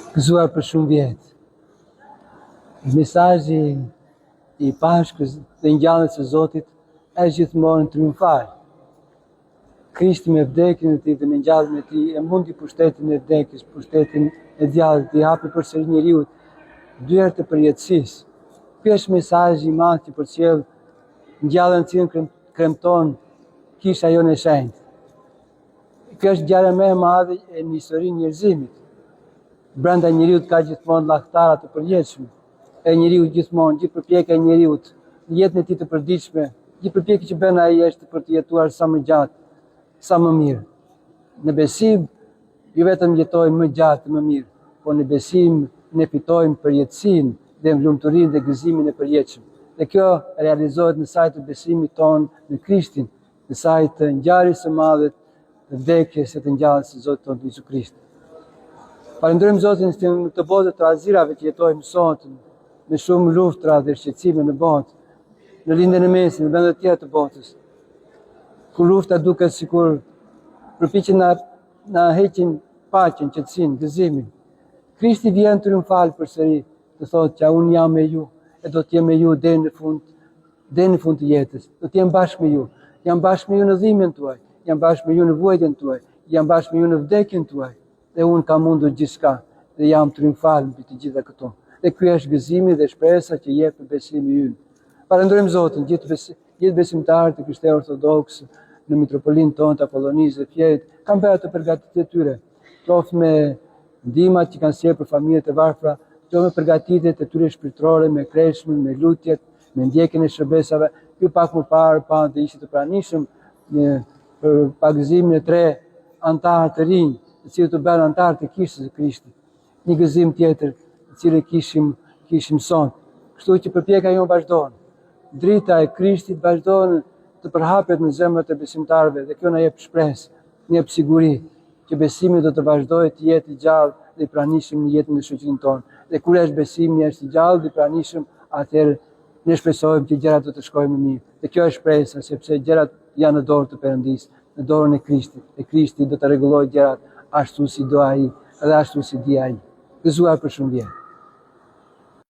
Gëzuar për shumë vjet. Mesazhi i Pashkës dhe ngjalljes së Zotit është gjithmonë triumfal. Krishti me vdekjen e tij dhe me ngjalljen e tij e mundi pushtetin e vdekjes, pushtetin e djallit, i hapi përsëri njeriut dyert e përjetësisë. Ky është mesazhi i madh që përcjell ngjalljen të cilën kremton kisha jonë e shenjtë. Kjo është ngjarja më e madhe e në historinë e njerëzimit. Brenda njeriut ka gjithmonë llahtara të përjetshme. E njeriu gjithmonë, gjithë përpjekja e njeriut në jetën e tij të përditshme, gjithë përpjekja që bën ai është për të jetuar sa më gjatë, sa më mirë. Në besim, jo vetëm jetojmë më gjatë, më mirë, por në besim ne fitojmë përjetësinë dhe lumturinë dhe gëzimin e përjetshëm. Dhe kjo realizohet në sajë të besimit tonë në Krishtin, në sajë të ngjarjes së madhe të vdekjes e të ngjalljes së Zotit tonë Jezu Krisht. Falënderojmë Zotin se në këtë botë të trazirave që jetojmë sot, me shumë luftra dhe shqetësime në botë, në Lindjen e Mesme, në vende të tjera të botës, ku lufta duket sikur përpiqen na na heqin paqen, qetësinë, gëzimin. Krishti vjen triumfal përsëri, të thotë që unë jam me ju e do të jem me ju deri në fund deri në fund të jetës. Do të jem bashkë me ju. Jam bashkë me ju në dhimbjen tuaj, jam bashkë me ju në vuajtjen tuaj, jam bashkë me ju në vdekjen tuaj. Dhe unë kam mundur gjithçka dhe jam triumfal mbi të gjitha këto. Dhe ky është gëzimi dhe shpresa që jep besimi ynë. Falënderojmë Zotin, gjithë bes, gjithë besimtarët e krishterë ortodoksë në mitropolinë tonë të Apollonisë dhe Fierit kanë bërë ato përgatitjet e tyre, qoftë me ndihmat që kanë sjellë për familjet e varfra, qoftë me përgatitjet e tyre shpirtërore, me kreshmën, me lutjet, me ndjekjen e shërbesave. Ju pak më parë patë dhe ishte të pranishëm në për pagëzimin e tre anëtarë të rinj, të cilët u bënë anëtarë të Kishës së Krishtit. Një gëzim tjetër, të cilin kishim kishim sot. Kështu që përpjekja jonë vazhdon. Drita e Krishtit vazhdon të përhapet në zemrat e besimtarëve dhe kjo na jep shpresë, na jep siguri që besimi do të vazhdojë të jetë i gjallë dhe i pranishëm në jetën e shoqërinë tonë. Dhe kur është besimi është i gjallë dhe i pranishëm, atëherë ne shpresojmë që gjërat do të shkojnë më mirë. Dhe kjo është shpresa, sepse gjërat janë në dorë të Perëndisë, në dorën e Krishtit. E Krishti do të rregullojë gjërat ashtu si do ai dhe ashtu si di ai. Gëzuar për shumë vjet.